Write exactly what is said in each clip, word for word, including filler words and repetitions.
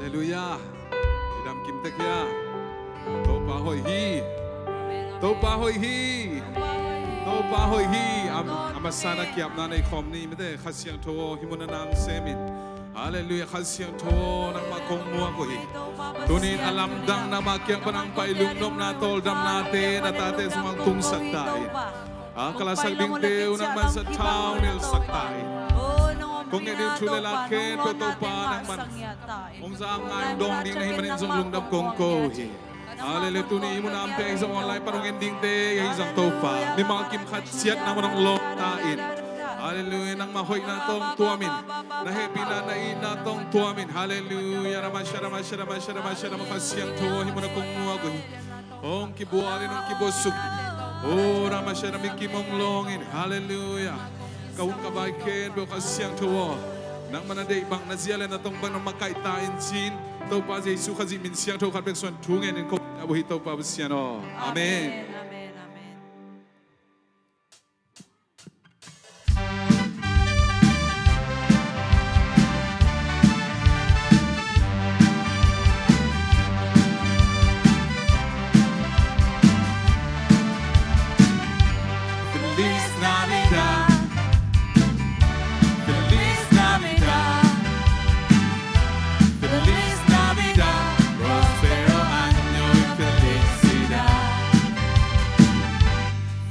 Halleluiah. I dam kim tek hia? Topa hoih hi. Topa hoih hi. Topa hoih hi. A, a masa-in a kiapna nei khawm ni, mite. Kha Siangtho aw, hih mun ah nang sem in. Halleluiah. Kha Siangtho aw, nangmah kong muak uh hi. Tuni-in a lamdang nangmah kiang pan hong pai lungnopna, tawldamnate na tate sungah tungsak ta in. A kalsak dingte uh nangmah'n sathau nilhsak ta in. Kong nget ding thu le la khempeuh Topa nangmah'n hong za ngai, hong dawng ding na hih manin zong lungdam kong ko uh hi. Halleluiah. Tuni hih mun ah a om pen, ahi zong online pan hong en dingte ahi zong Topa, mimal kim khat ciat nangmah'n hong lawng ta in. Halleluiah. Nangmah hoihna tawh hong tuam in. Na hehpihna, na itna tawh hong tuam in. Halleluiah. Ramasha, ramasha, ramasha, ramasha, ramasha. Kha Siangtho aw, hih mun ah kong muak uh hi. Hong kibual in, hong kibual suk in. O, ramasha, na mit kim hong lawng in. Halleluiah. Ka hun ka bai khempeuh Kha Siangtho aw, nangmah na deih bang, na zia le na tong bang na makaih ta in, ci-in Topa Jesu Khazih min siangtho khat bek suang thu ngen in kong ap uh hi, Topa Pasian aw. Amen. Amen, amen, amen. Feliz Navidad. Feliz Navidad. Feliz Navidad. Próspero año y felicidad.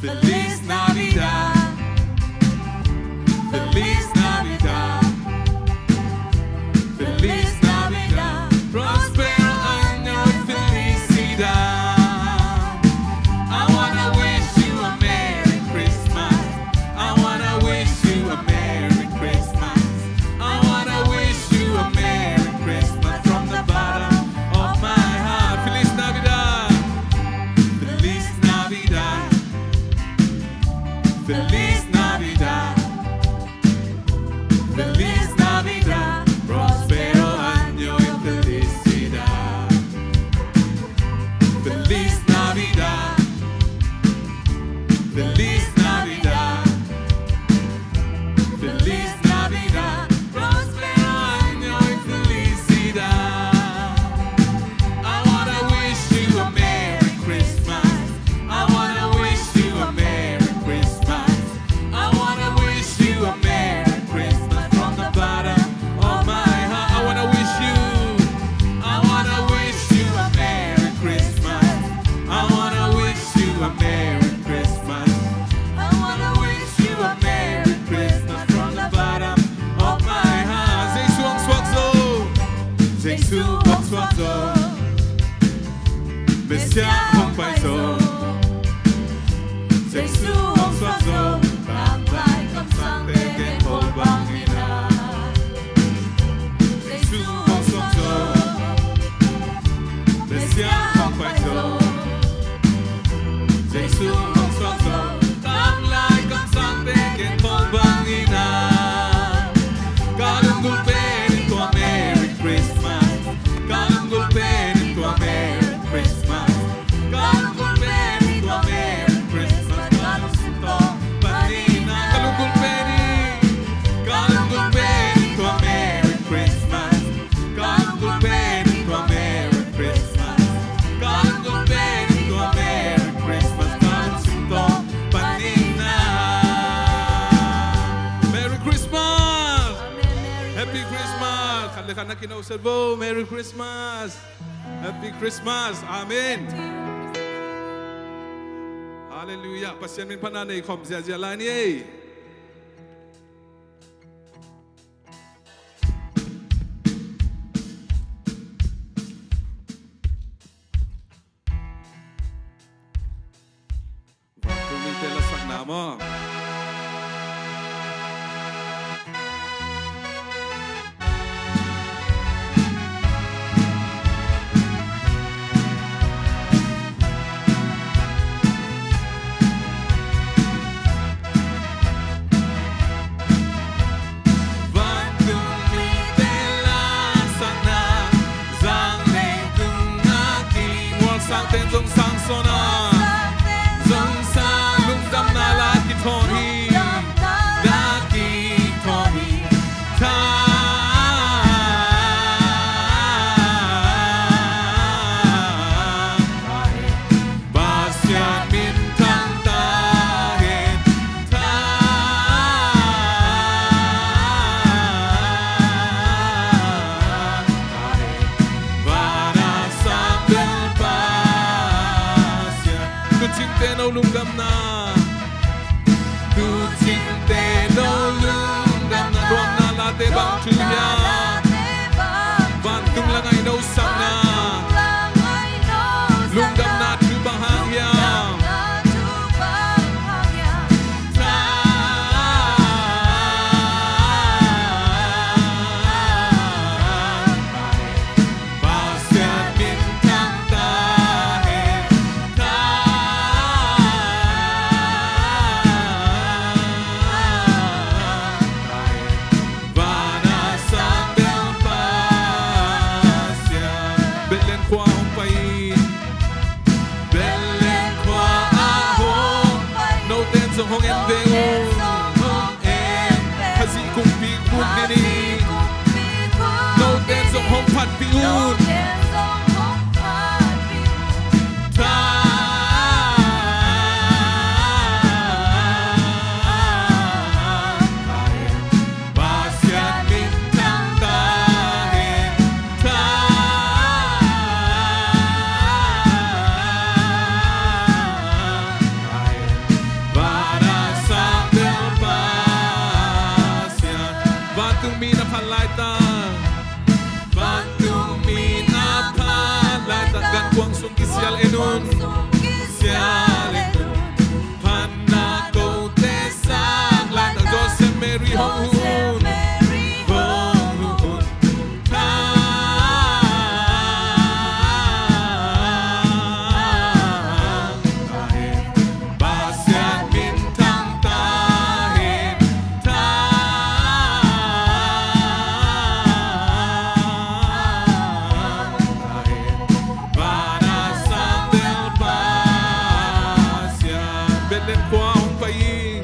Feliz Navidad. Feliz Navidad. Feliz Navidad. Próspero año y felicidad. I wanna wish you a Merry Christmas. I wanna wish you a Merry Christmas. I wanna wish you a Merry Christmas from the bottom of my heart. Feliz Navidad. Feliz Navidad. Feliz Navidad. Feliz Navidad. Próspero año y felicidad. Feliz Navidad. Feliz Navidad. Feliz Navidad. Próspero año y felicidad. I wanna wish you a Merry Christmas. I wanna wish you a Merry Christmas. I wanna wish you a Merry Christmas from the bottom of my heart. I wanna wish you, I wanna wish you a Merry Christmas. I wanna wish you a Merry Christmas. I wanna wish you a Merry Christmas from the bottom of my heart. Jesu hong suak zo. Jesu hong suak zo. Messiah hong pai zo. Jesu hong suak zo. Kam laih kamsangte kengkol bangin ah. Jesu hong suak zo. Messiah hong pai zo. Jesu hong suak zo. Kam laih kamsangte kengkol bangin ah. Ka lunggulh pen in tua Merry Christmas. Ka lunggulh pen in tua Merry Christmas. Ka lunggulh pen in tua Merry Christmas. Ka lungsim tawh panin ah. Ka lunggulh pen in. Ka lunggulh pen in tua Merry Christmas. Ka lunggulh pen in tua Merry Christmas. Ka lunggulh pen in tua Merry Christmas. Ka lungsim tawh panin ah. Merry Christmas. Amen, Merry Christmas. Happy Christmas. Khat le khat na kino set vo. Merry Christmas. Happy Christmas. Amen. Halleluiah. Pasian min phatna nei khawm ziahziah lai ni ei. Vantung mite lasakna maw? Vantung mite lasakna, zang leitung a kimual sangten zong sang sawn a, zong sang lungdamna la kithawn Tucingte no lungdamna, luangna late bang thu hiam? Vantung langah i no sapna, lungdamna thu bang hang hiam? Pasian min thang ta hen, thang ta hen. Van a sang bel Pasian. Bethlehem khua hong pai in, Bethlehem khua ah hong pai in. Note in zong hong en ve un. Khazih kumpi khuk ni ni. Note in zong hong phatpih un. Thang ta hen, Pasian min thang ta hen, thang ta hen. Van a sang bel Pasian. Vantung mi na phat laitak, vantung mi na phat laitak, gankuang sung kisial en un, kisial en un. Phatna kote sak laitak, Joseph Mary hong huh un, hong huh un. Thang ta hen, Pasian min thang ta hen, thang ta hen. Van a sang bel Pasian. Bethlehem khua hong pai in,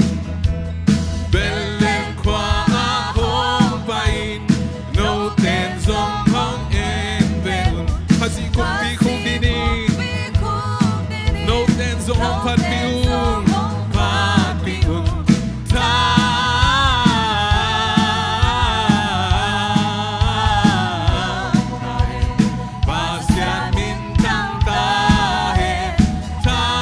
Bethlehem khua ah hong pai in. Note in zong hong en ve un. Khazih kumpi khuk ni ni. Note in zong hong phatpih un, phatpih un. Thang ta hen, Pasian min thang ta hen, thang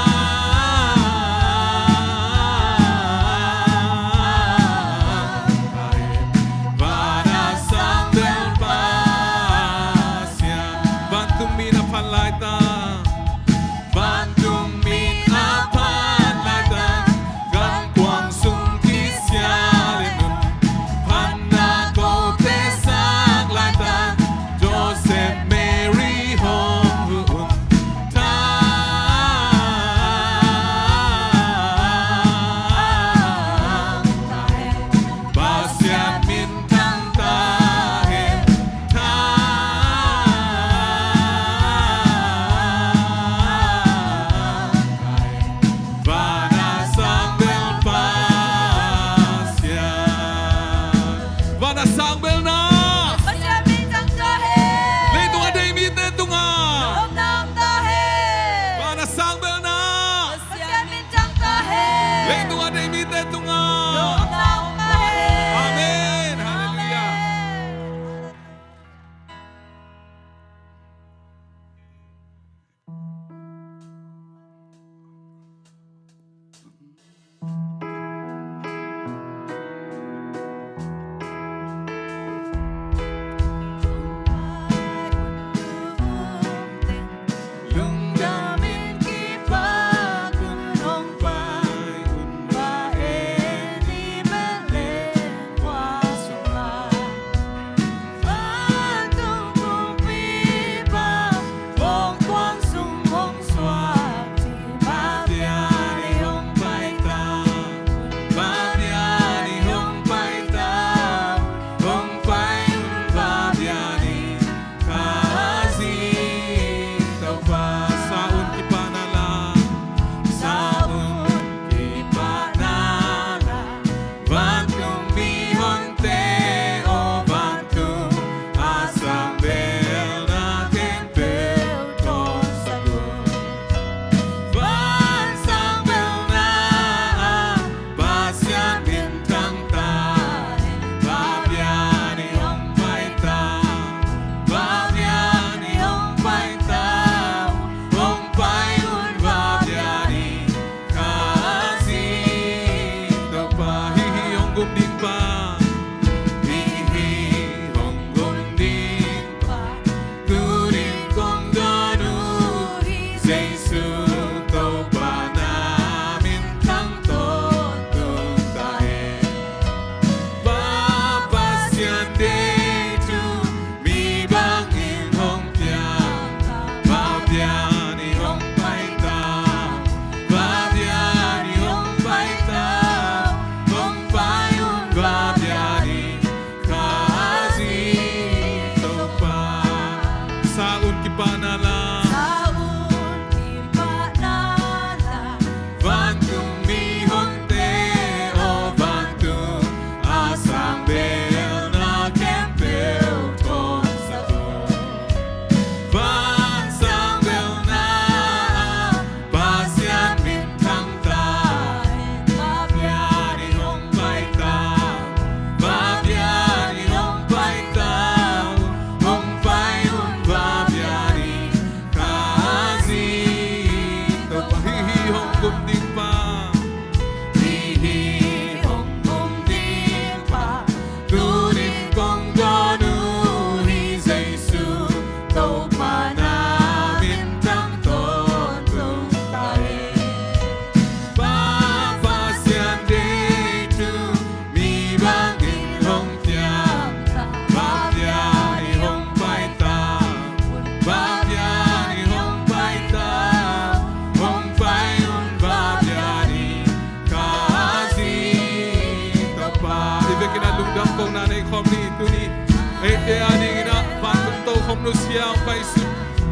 Kong Jesu,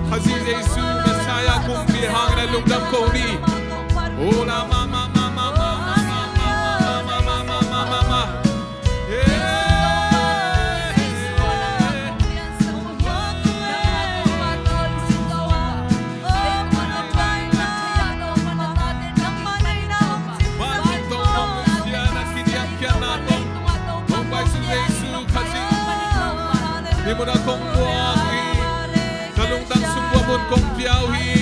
Khazih Jesu, Messiah kumpi hangin a lungdam ko ni. Hola mama mama mama mama mama mama mama. Hih munah kong muak hi. Ka lungtang sung tua mun kong piau hi.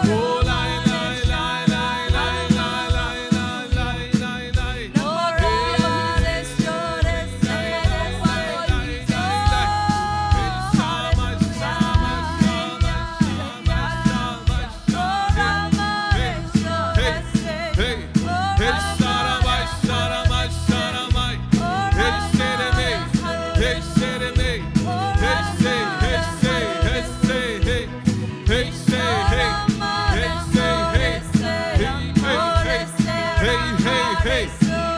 Oh, lai, lai, lai.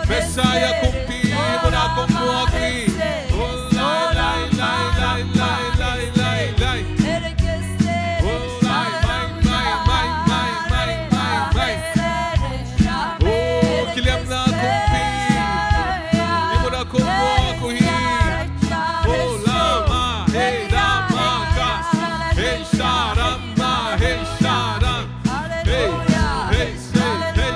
Messiah kumpi, munah kong muak hi. Oh, lai, lai, lai. Oh, lai, mai, mai. Oh, kiliamna kumpi, hih munah kong muak uh hi. Oh, la, ma, he, da, ma, ka. He, sha, da, ma, he, sha, da. Hey, hey, hey.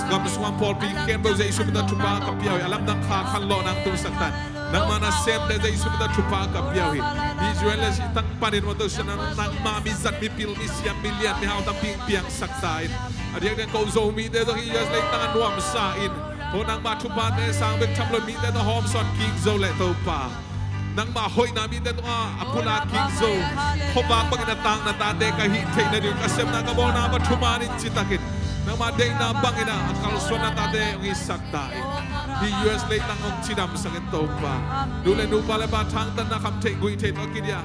gam sungah pawlpi khempeuh Jesu min tawh thupha ka pia uh hi. A lamdang kha khanlawhna hong tungsak ta in. Nangma nasemte Jesu min tawh thupha ka pia uh hi. Israel le sih tang panin maw, tua sungah nangma mizat, mipil, misiam, milian, mihau tampi piangsak ta in. A diakdiak ko Zomite tawh hi, U S leitang a nuamsa in. Ko nangma thuphate sang bek tham lo, mite tawh hawmsawn kik zo leh Topa, nangma hoihna mite tungah a pulak kik zo. Khuavak bangin a tang na tate ka hih theih nading, ka sepna ka bawlna mah thuman in citakin Nangmah deihna bangin ah a kalsuanna tate hong hisak ta in. Hih U S leitang hong cidamsak in Topa. Nu le nu, pa le pa, thangtatna, khamtheih guihtheih tawh kidiah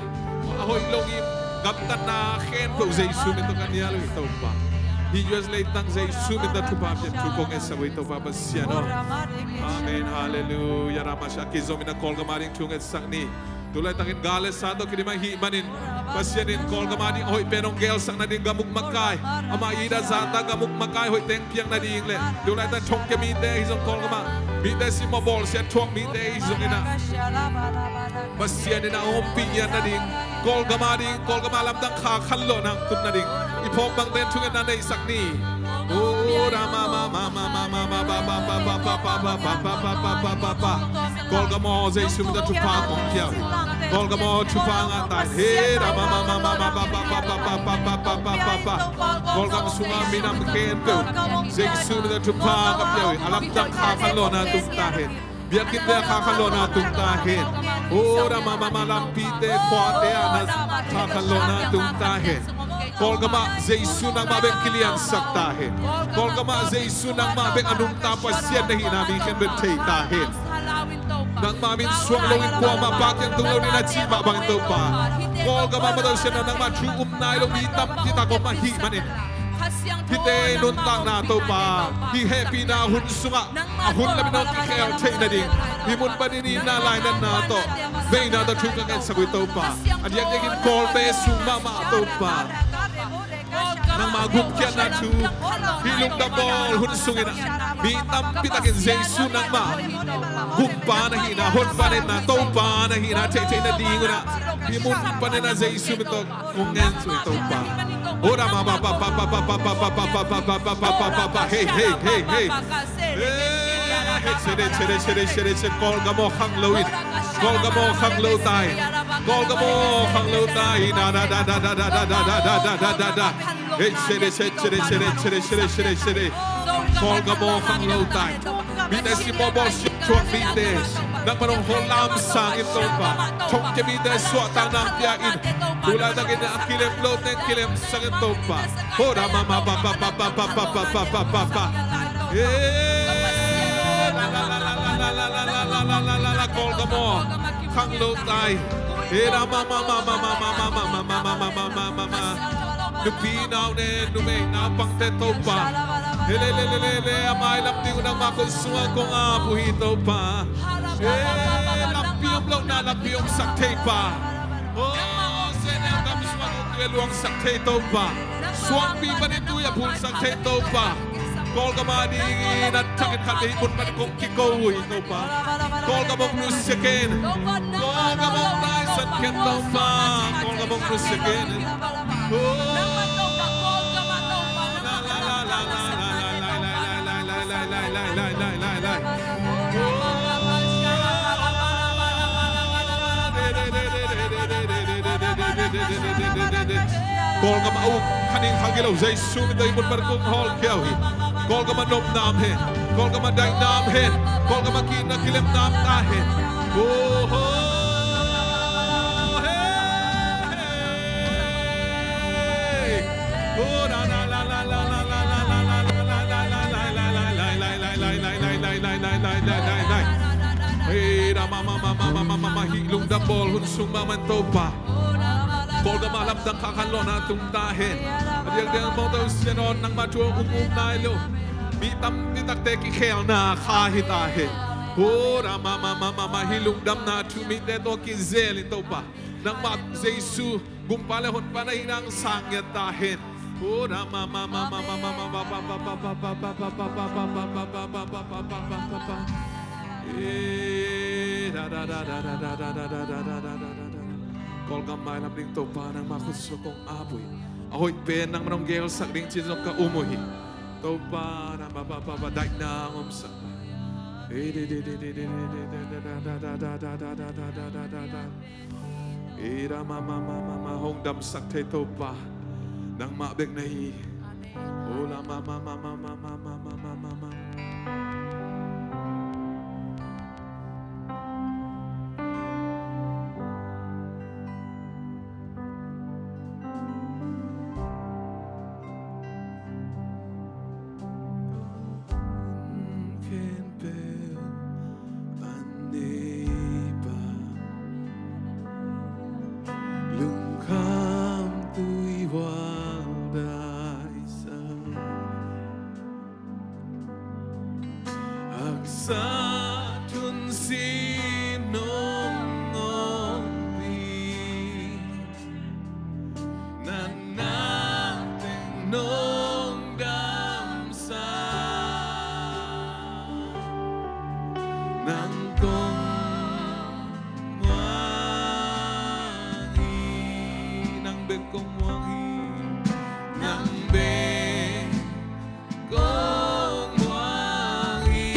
a hoih lo i gamtatna khempeuh Jesu min tawh ka nial uh hi Topa. Hih U S leitang Jesu min tawh thupha piak thu kong ngetsak uh hi Topa Pasian aw. Amen. Halleluiah. Ramah sha, a kizomin a Kawlgam a ding thu ngetsak ni. Tulaitakin gal le sa tawh kidim ahih manin Pasian in Kawlgam a ding a hoih pen hong gelsak nading gam uk makai, amah it a zahtak gam uk makai hoih teng piak nading le, tulaitak thongkia mite ahi zong, Kawlgam ah mite simmawh bawlsia thuak mite ahi zongin ah Pasian in a ompih ngiat nading, Kawlgam a ding, Kawlgam a lamdang kha khanlawhna hong tun nading i phawk bangte in thungetna neihsak ni. Kawlgam aw, Jesu min tawh thupha kong pia uh hi. Kawlgam aw, thupha ngah ta in. He ra ma ma ma ma ma ma ma ma ma ma ma ma ma ma ma. Kawlgam sunga minam khempeuh Jesu min tawh thupha ka pia uh hi. A lamdang kha khanlawhna tung ta hen. Biakinnte a kha khanlawhna tung ta hen. Ho ra ma ma ma, lampite, khuate ah na kha khanlawhna tung ta hen. Kawlgam ah Jesu nangmah bek kiliansak ta hen. Kawlgam ah Jesu nangmah bek a nungta Pasian na hihna mi khempeuh thei ta hen. Nangmah min suang loin kuamah Pa kiang tung lo ding na cih mah bangin Topa, Kawlgam ah Mother Sian nangmah thu um nai lo mi tampi tak om ahih manin, hihte nuntakna Topa, hih hehpihna hun sungah a hun lamin hong kikhel theih nading hih mun panin itna lainatna tawh veina tawh thu ka ngetsak uh hi Topa. A diakdiakin Kawlte sung mahmah Topa, nangmah gupkhiatna thu, hih lungdam bawl hun sungin ah mi tampi takin Jesu nangmah gumpa na hihna, honpa na hihna, Topa na hihna theih theih nading un ah hih mun panin ah Jesu min tawh kong ngetsak uh hi Topa. Ho ra ma ma ma ma ma ma ma ma ma. Hey, hey, hey, hey. Hey, hey, hey, hey, hey. Kawlgam aw, khanglo in. Kawlgam aw, khanglo ta in. Kawlgam aw, khanglo ta in. Na na na na na na na na na na na. Hey, shere shere shere shere shere shere shere. Kawlgam aw, khanglo ta in. Mite simmawh bawlsia thuak mite nangmah nong hong lamsang in Topa. Thongkia mite suahtakna pia in. Tulaitakin a kilem lote kilemsak in Topa. Ho ra ma ma ma ma ma ma ma. Eh, la la la la la la. Kawlgam aw, khanglo ta in. Eh, ra ma ma ma ma ma ma. Nupi nau ne, numei naupangte Topa, he le le le le le, a mailam ding uh nangmah khut sungah kong ap uh hi Topa. Eh, lampi om lohna lampi omsak thei Pa. Oh, Senel gam sungah nungtui a luangsak thei Topa. Suangpi panin tui a phulsak thei Topa. Kawlgam a dingin a thakin khat vei mun pan kong kiko uh hi Topa. Kawlgam hong nusia ken. Kawlgam hong taisan ken Topa. Kawlgam hong nusia ken. Oh. Kawlgam a uk khaning khagilo Jesu min tawh i mun pan kong hawlkhia uh hi. Kawlgam a nopna om hen. Kawlgam a daihna om hen. Kawlgam a ki-itna kilemna om ta hen. Oh, oh, hey, hey. Oh, la, la, la. Hey, ra ma ma ma. Hih lungdam bawl hun sung mahmah in Topa, Kawlgam ah lamdang kha khanlawhna tung ta hen. A diakdiak Mother Sian aw, nangmah thu a um um nai lo mi tampi takte kikhelna kha hi ta hen. Ho ra ma ma ma ma ma. Hih lungdamna thu mite tawh kizel in Topa, nangmah Jesu gumpa le honpa na hihna hong sang ngiat ta hen. Ho ra ma ma ma ma. Eh, da da da. Kawlgam mailam ding Topa nangmah khut sungah kong ap uh hi. A hoih pen nangmah nong gelsak ding ci-in zong ka um uh hi. Topa nangmah pa pa pa daihna hong omsak. Eh, de de de. Eh, ra ma ma ma ma ma. Hong damsak thei Topa nangmah bek na hi. Amen. Oh, la ma ma ma ma. Sa tun si nong ngongpi, na na teng nong damsa, nang kong muang hi, nang bek kong muang hi, nang bek kong muang hi.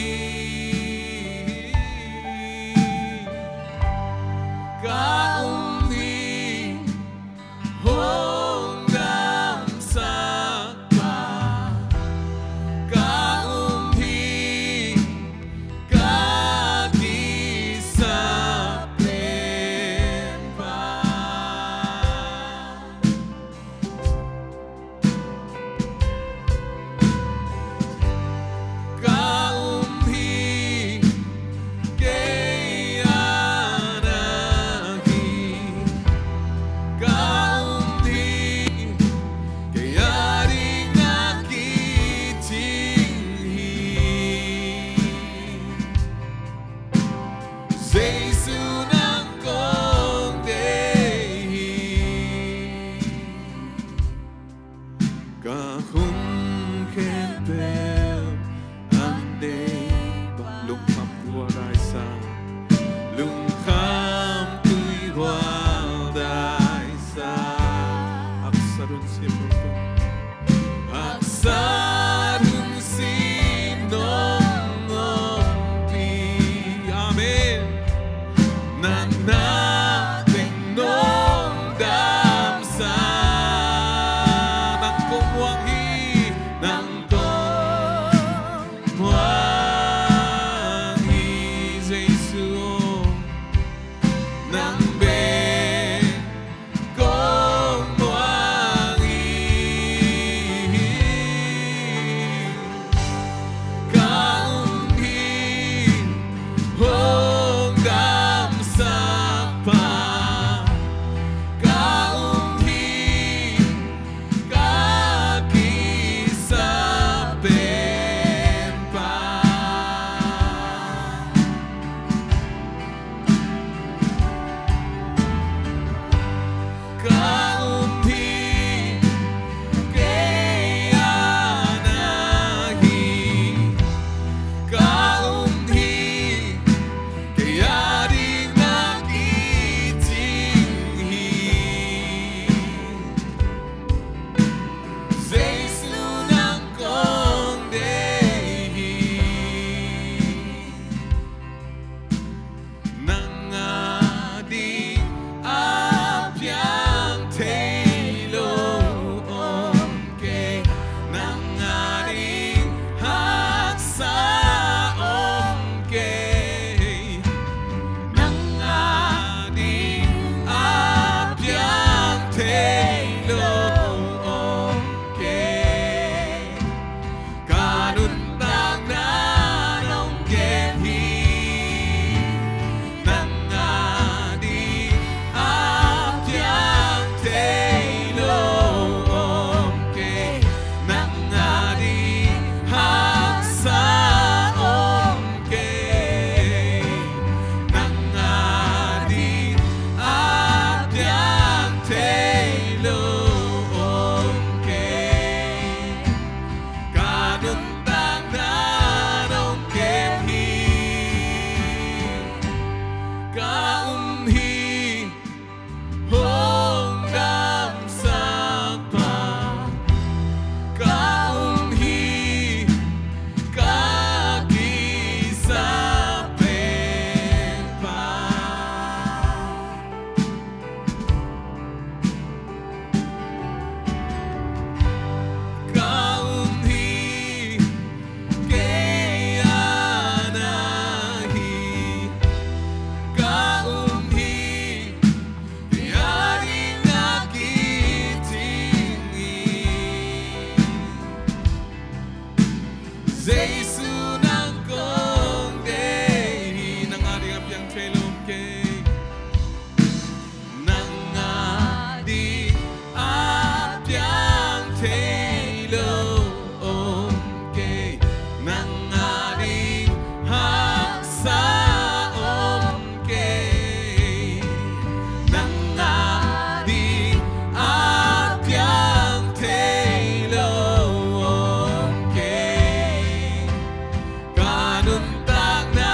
Nuntakna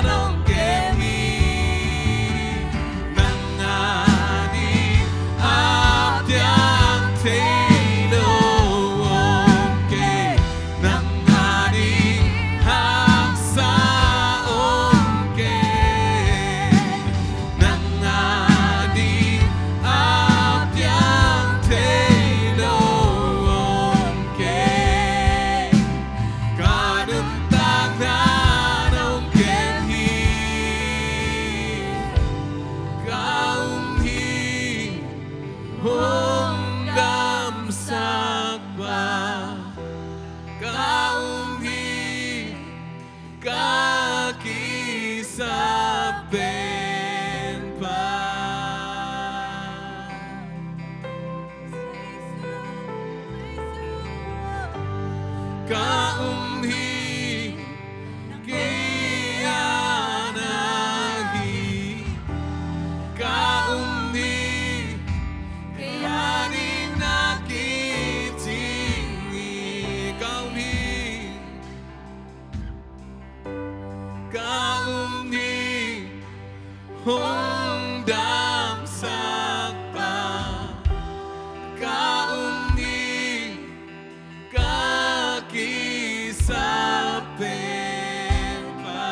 nong kem hi. Nang ading ap diak thei lo om kei. Nang ading haksa om kei. Nang ading ap diak thei lo om kei. Ka nuntakna nong kem hi. Ka um hi, hong damsak pa. Ka um hi, ka kisap pen pa. Ka um hi, kei a na hi. Ka um hi, kei ading na kicing hi. Ka um hi, ka um hi, hong damsak pa. Ka um hi, ka kisap pen pa.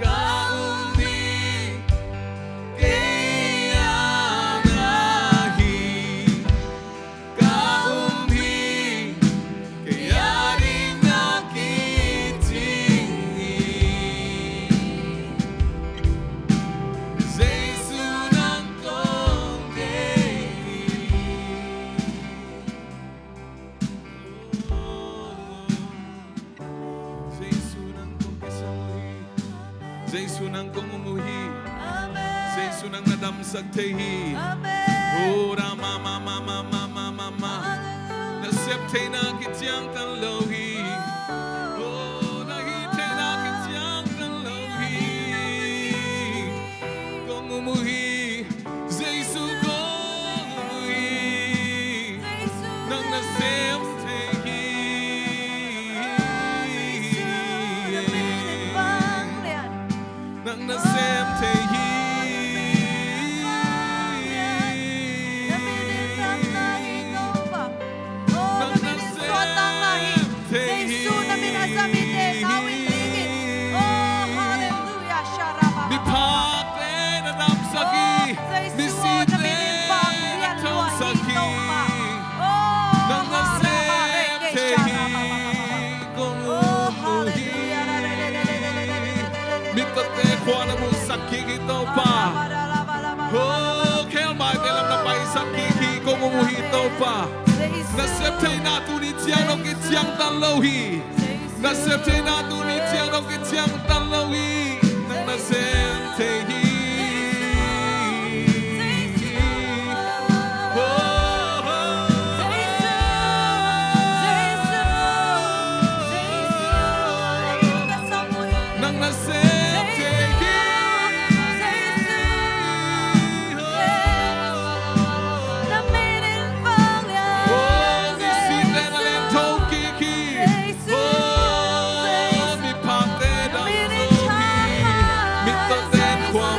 Ka um hi, kei a na hi. Ka um hi, kei ading na kicing hi. Jesu nang kong deih hi. Jesu nang kong kisam uh hi. Jesu nang kong um uh hi. Amen. Jesu nang na damsak thei hi. Amen. Oh, ra ma ma ma ma ma ma ma ma. Hallelujah. Na sep theihna kiciangtan lo hi. Oh, na hih theihna kiciangtan lo hi. Kong um uh hi. Jesu kong um uh hi. Nang na sem thei hi. Nang na sem thei hi. Nang na sem thei hi. Miphakte na damsak hi. Misite na thongsak hi. Nang na sem thei hi. Kong um uh hi. Mittawte khua na musak kik hi Topa. Oh, khelmaite lam na paisak kik hi. Kong um uh hi Topa. Na sep theihna tuni ciang nong kiciangtan lo hi. Na sep theihna tuni ciang nong kiciangtan lo hi. Nang na sem thei hi. Nang na sem thei hi. Oh, misite na lentho kik hi. Oh, miphakte damsak hi. Mittawte khua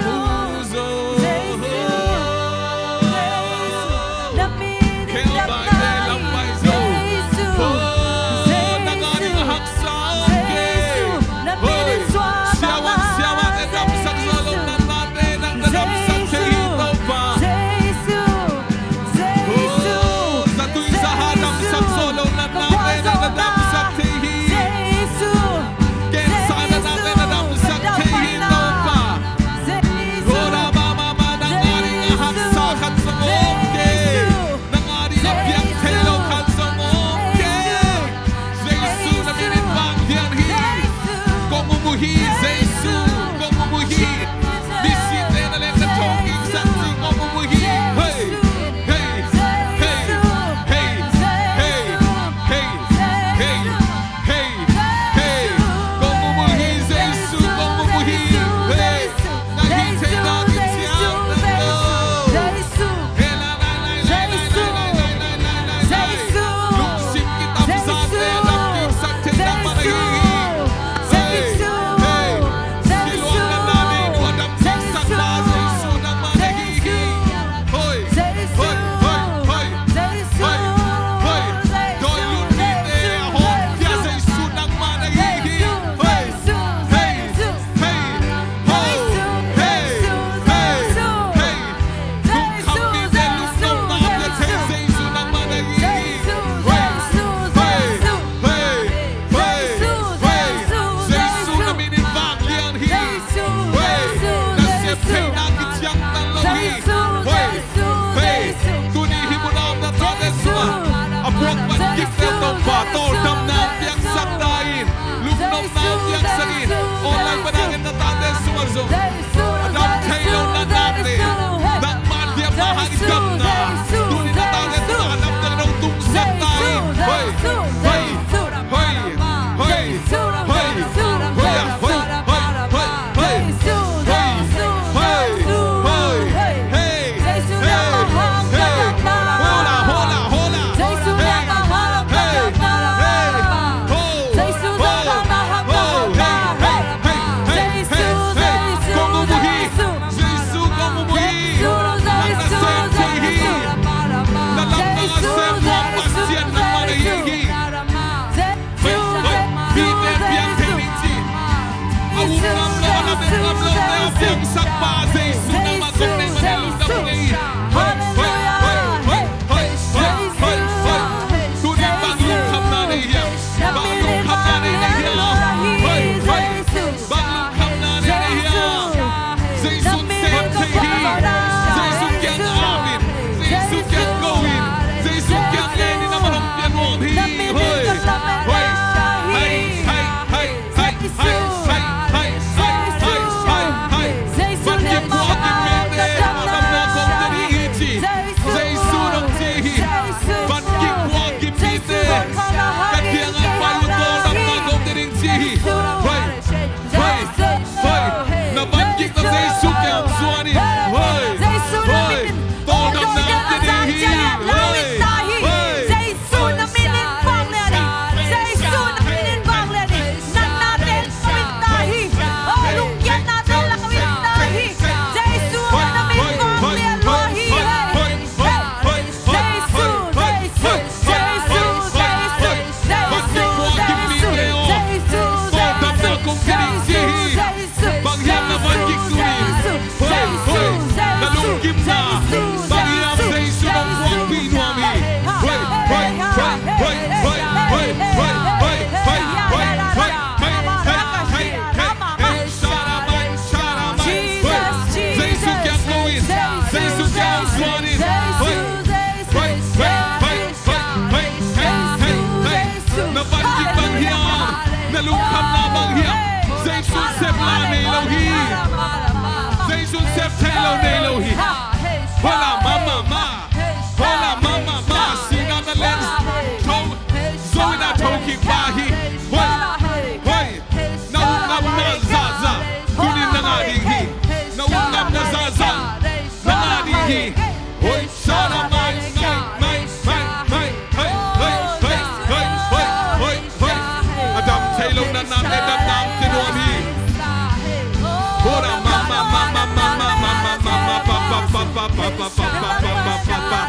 Pa, pa, pa, pa, pa, pa, pa, pa.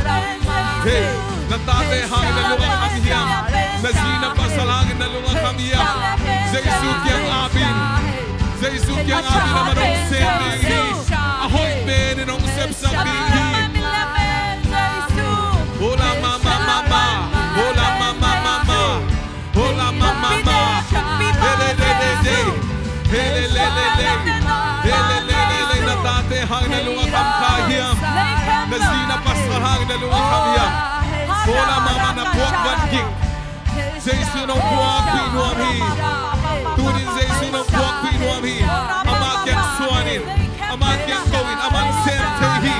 Hei, na tate hangin na lung a kham hiam? Na zi na pasal hangin na lung a kham hiam? Jesu kiang ap in. Jesu kiang ap in, aman hong sem ding hi. A hoih pen in hong sepsak ding hi. Hola mama mama. Hola mama mama. Hola mama mama. Hele le le le. Hele le le le. Hele le le le. Na tate hangin na lung a kham kha hiam? Na zi na pasal hangin na lung a kham hiam? Hola mama, na puak van ging. Jesu in hong puakpih nuam hi. Tunin Jesu in hong puakpih nuam hi. Ama kiang suan in, ama kiang ko in, aman sem thei hi.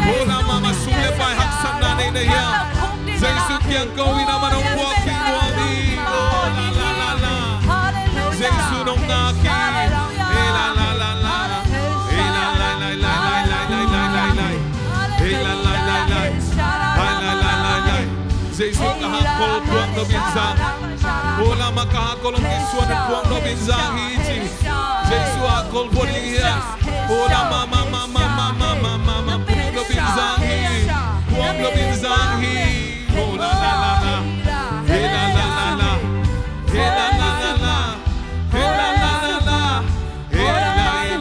Hola mama, sum le pai haksatna nei na hiam? Jesu kiang ko in, aman hong puakpih nuam hi. Oh, la, la, la, la. Jesu in hong ngak hi. Hey, la, la, la, la. Hey, la, la, la, la. Hey, la, la, la, la. Hey, la, la, la, la. Jesu ka hakkol puak nop in zang. Hola mama, ka hakkol hong kisuan puak nop in zang hi ci. Jesu hakkol puak ding hi a. Hola mama mama mama mama mama, puak nop in zang hi. Puak nop in zang hi. Hola la la la. He la la la la. He la la la la. He la la la la. He la la la la.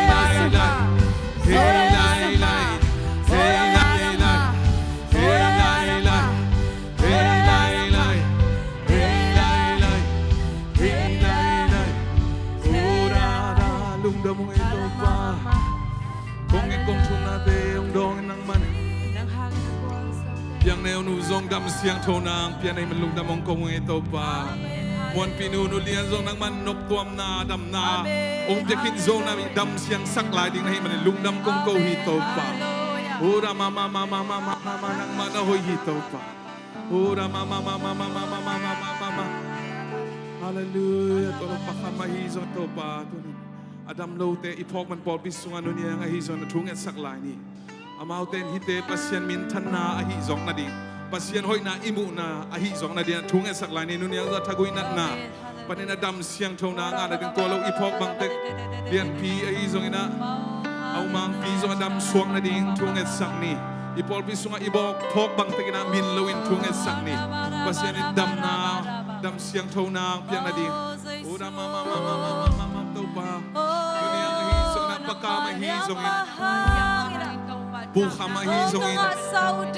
He la la la la. He la la la la. Hei lai lai, hei lai lai, hei lai lai, hei lai lai, hei lai lai. Ora da, lungdam ung ei Topa. Kong in kong thumnate hong dawng in nangman. Piang neu nu zong dam siangtho nang piang neu man lungdam hong kong ung ei Topa. Muanpi nu nu lian zong nangman noptuamna damna hong pia khin zong na dam siangsak lai ding na hih manin lungdam kong ko hi Topa. Ora ma ma ma ma ma ma ma ma, nangmah na hoih hi Topa. Ora ma ma ma ma ma ma ma ma ma ma ma. Halleluia. Tua lo pakhat mah hi zong Topa tunin a dam lote i phawk man pawlpi sungah nuniang ahi zong na thu ngetsak lai ni. Amaute in hihte Pasian minthanna ahi zong nading, Pasian hoihna i muhna ahi zong nading a thu ngetsak lai ni. Nuniang zong a thagui natna panin a dam siangthona ngah nading tua lo i phawk bangtek lianpi ahi zongin ah a umangpi zong a dam suak nading thu ngetsak ni. I pawlpi sungah i bawk phawk bangtekin ah min loin thu ngetsak ni. Pasian in damna, dam siangthona piak nading. Ora ma ma ma ma ma ma ma ma Topa. Nuniang ahi zongin ah pakam ahi zongin, pukham ahi zongin,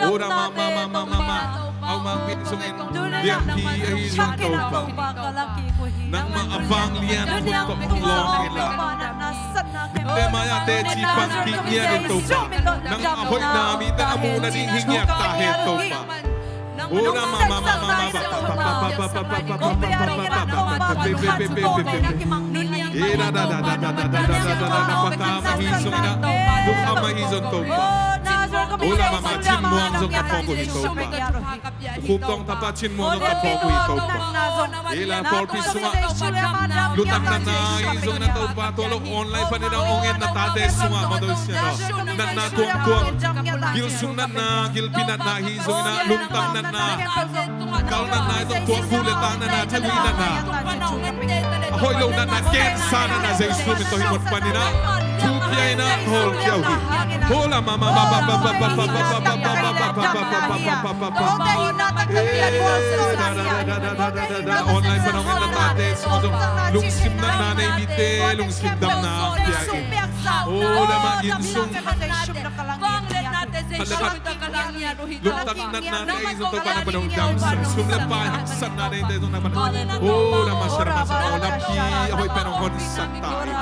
ora ma ma ma ma ma ma, a umangpi zongin, lianpi ahi zong Topa. Nangmah a vanglian khut tawh hong lawng inla, te mai-ah teci pan kik ngiat in Topa. Nangmah a hoihna mite a muh nading hi ngiat ta hen Topa. Ora ma ma ma ma ma ma. Ora da da da da da da da da da da da, pakam ahi zongin ah, pukham ahi zong Topa. Ora ma ma, cinmuang zong ka phawk uh hi Topa. Khuptawng tapa cinmuang zong ka phawk uh hi Topa. Ora pawlpi sungah lungdam natna ahi zongin ah Topa, tua lo online panin ah hong en na tate sungah mawtaw sian aw. Natna kuangkuang, gilsung natna, gilpi natna ahi zongin ah, lungtang natna, kal natna, i tong tuak gu le tang natna, thagui natna, a hoih lo natna, kensa natna, Jesu min tawh hih mun panin ah thu pia in ah hawlkhia uh hi. Hola ma ma ma ma ma ma ma ma ma. Online pan hong en na tate sungah zong lungsim natna nei mite lungsim damna pia in. Hola ma, innsung lungtang natna te zong Topa nang pan hong damsak, sum le pai haksatna neite zong nang pan hong. Hola ma, sara ma sara, lampi a hoih pen hong honsak ta hi.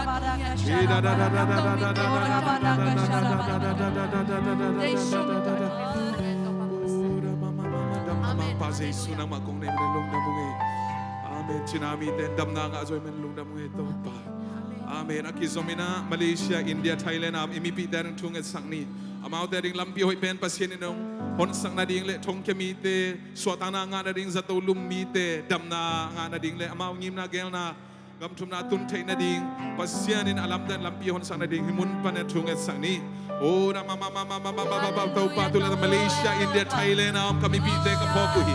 Pa Jesu nangmah kong nei man lungdam ung ei. Amen. Cina mite in damna ngah zaw man lungdam ung ei Topa. Amen. A kizom in ah Malaysia, India, Thailand a om i mipihte ading thu ngetsak ni. Amaute ading lampi hoih pen Pasian in hong honsak nading le thongkia mite suahtakna ngah nading, zato lum mite damna ngah nading le amau ngimna gelna gam thumna tun theih nading Pasian in a lamdang lampi honsak nading hih mun panin thu ngetsak ni. Ora ma ma ma ma ma ma ma ma, Topa, tu le Malaysia, India, Thailand a om ka mipihte ka phawk uh hi.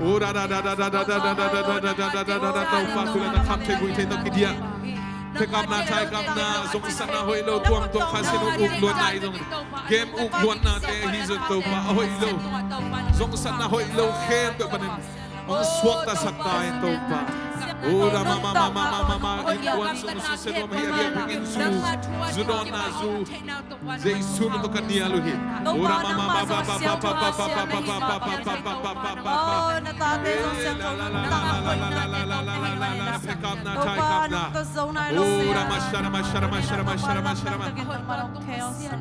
Topa, tu leh na kham thei guih thei tawh kidiah. Thekapna, thaikapna, zongsatna hoih lo, tuamtuam kha sin uh, uk luatna hi zong, game uk luatnate hi zong Topa, a hoih lo, zongsatna hoih lo khempeuh panin hong suaktasak ta in Topa. Ura mama mama mama, innkuan sung, susia nuam hi a, biakinn zu, zu dawnna zu, Jesu min tawh ka nial uh hi. Ura mama mama mama mama mama. Thekapna, thaikapna. Ura mashara mashara mashara mashara mashara.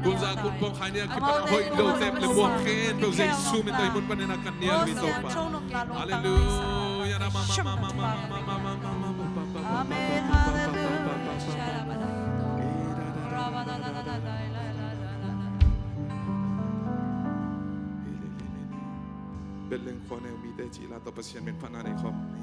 Kunza kun pong khai ni a kipan a hoih lo tep le muang khen peuh Jesu min tawh i mun panin a ka nial uh hi Topa. Halleluia. Amen. Halleluia. Bethlehem khua neu mite cih la tawh Pasian min phatna nei khawm ni.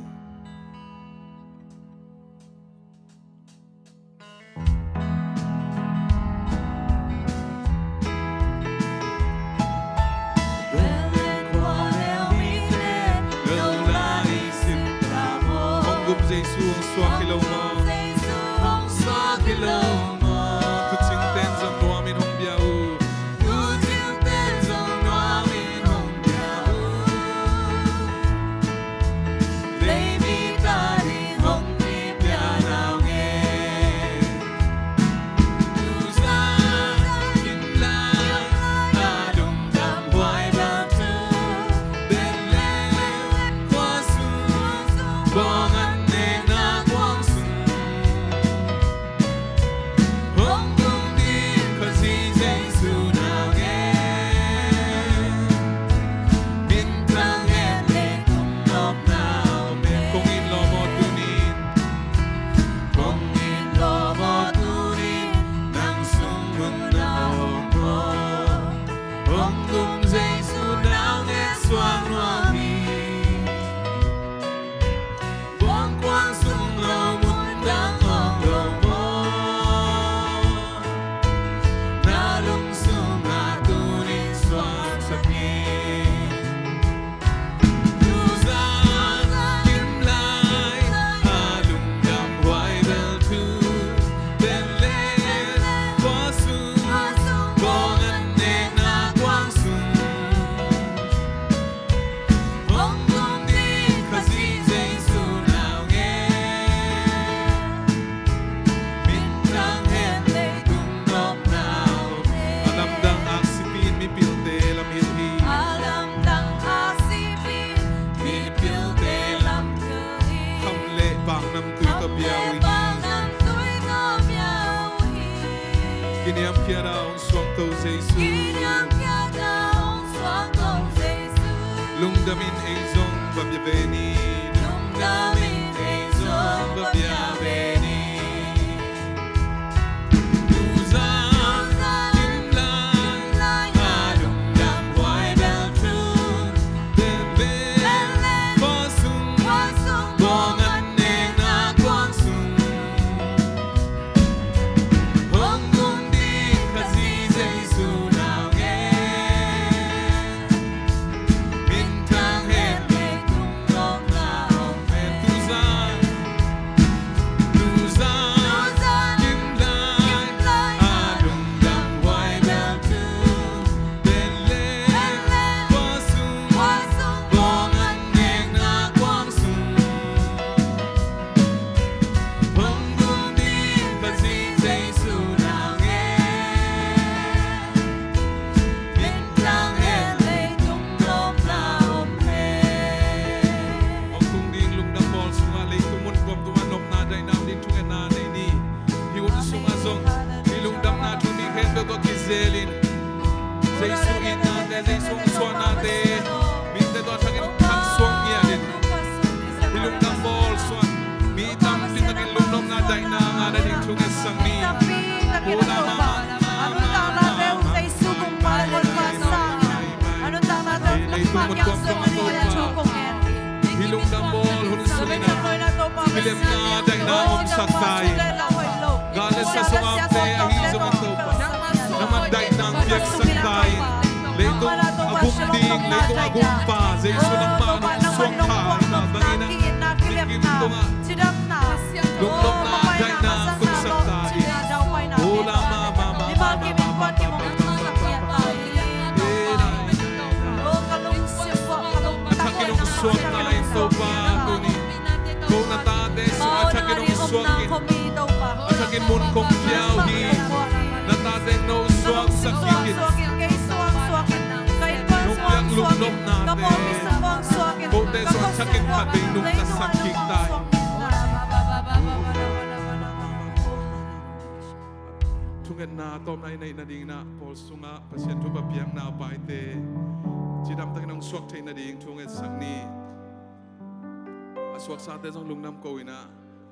Hong gum Jesu hong suak hi lo maw? Hong suak hi lo maw? Thucing ten zong nuam in hong bia uh. Thucing ten zong nuam in hong bia uh. Leimi ta ding hong mi pia nau nge. Kong it lawm aw tuni, kong it lawm aw tuni, nang sung mun na om aw. Hong gum Jesu nau nge suang nuam hi. Buang kuang sung lo mun dang om lo maw. Na lung sung a tuni suang sak hi. A lamdang aksipi in mipilte lamhilh hi. A lamdang aksipi in mipilte lamhilh hi. Kham le bang namtui tawh bia uh hi. Kham le bang namtui tawh bia uh hi. Kiniamkhiat a hong suangto Jesu. Kiniamkhiat a hong suangto Jesu. Lungdam in ei zong va bia ve ni. Lungdam in ei zong va bia ve ni. Hong tung ding lungdam bawl sungah leitung mun tuamtuam ah nopna daihna om ding thungetna nei ni. Hih hun sungah zong hih lungdamna thu mi khempeuh tawh kizelin Jesu itnate, Jesu hong suahnate mite tawh a thakin thang suang ngiatin hih lungdam bawl sungah mi tampi takin lungnopna daihna ngahna ding thungetsak ni. Ula mama. Leitung mun tuamtuam ah Topa, hih lungdam bawl hun sungin ah kilemna daihna omsak ta in, gal le sa sungah omte ahi zongin Topa, nangman daihna piaksak ta in. Leitung a gum ding, leitung a gumpa Jesu nangmah hong suak kha Cidamna, lungnopna, daihna tungsak ta hi. Ula ma ma ma ma ma ma ma ma ma ma ma ma. A thakin hong suak ta in Topa tuni. Ko na tate sungah a thakin hong suak in. A thakin mun kong piau hi. Na tate no suaksak kik in. Nong piak lungnopnate kote sungah a thakin khat vei nungtasak kik ta in. Thungetna tawpna i neih nadingin ah pawl sungah Pasian thupha piakna a paite cidamtakin hong suak theih nading thungetsak ni. A suaksate zong lungdam ko in ah,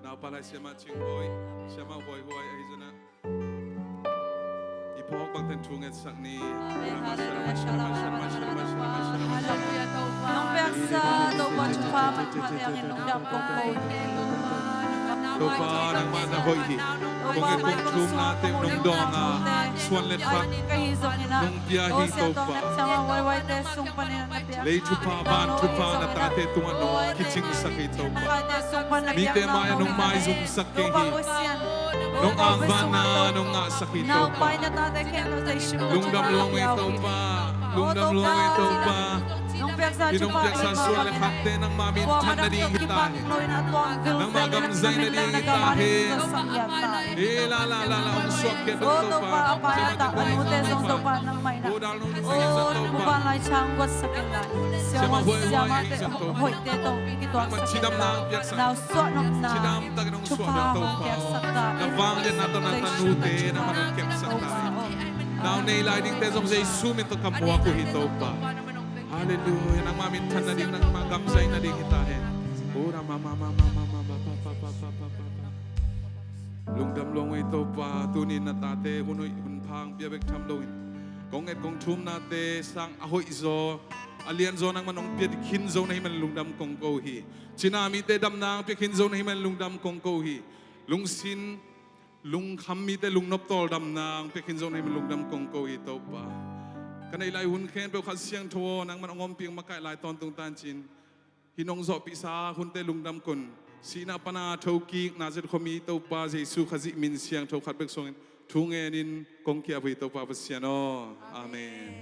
naupa lai Siamah Cingbawi, Siamah Bawihuai ahi zongin ah i phawk bangten thungetsak ni. Amen. Hallelujah. Shalom, shalom, shalom, shalom, shalom, shalom, shalom. Hallelujah, Topa. Nong piaksa Topa thupha manpha liangin lungdam kong ko hi. Topa nangmah na hoih hi. Kong et kong thumnate nong dawng a, suan le khak nong pia hi Topa. Lei thupha van thupha na tate tungah nong kicingsak hi Topa. Mite mai-ah nong maizumsak kei hi. Nong angvanna nong ngahsak hi Topa. Lungdam lua ing Topa. Lungdam lua ing Topa. Hih nong piaksa suan le khakte nangmah minthan nading hi ta hen. Nangmah gam zai nading hi ta hen. E la la la la, hong suak khia Topa. Topa a pa a ta a nute zong Topa nangmah in ah. Aw, nu vanlai chang guatsak in la. Siamah Huai Huai ahi zong Topa. Hoihte tawh kituaksak in la. Nau suah nopna thupha hong piaksak ta. Na vangliatna tawh na tanute nangmah nong kepsak ta. Nau nei lai dingte zong Jesu min tawh ka muak uh hi Topa. Halleluiah. Nangmah minthan nading, nangmah gam zai nading hi ta hen. Ura ma ma ma ma ma ma ma pa pa pa pa pa pa. Lungdam lua ing Topa, tuni na tate hun hoih hun pha hong pia bek tham loin kong et kong thumnate sang a hoihzaw a lianzaw nangmah nong pia khin zo na hih man lungdam kong ko hi. Cina mite damna hong pia khin zo na hih man lungdam kong ko hi. Lungsin lungkham mite lungnop tawldamna hong pia khin zo na hih man lungdam kong ko hi Topa. Ka neih lai hun khempeuh Kha Siangtho aw, nangmah hong ompih hong makaih lai tawntung ta in cin. Hih nong zawhpihsa hunte lungdam kon. Sihna pana thokik Nazareth khuami Topa Jesu Khazih min siangtho khat bek suangin thu ngenin kong ki-ap uh hi Topa Pasian aw. Amen.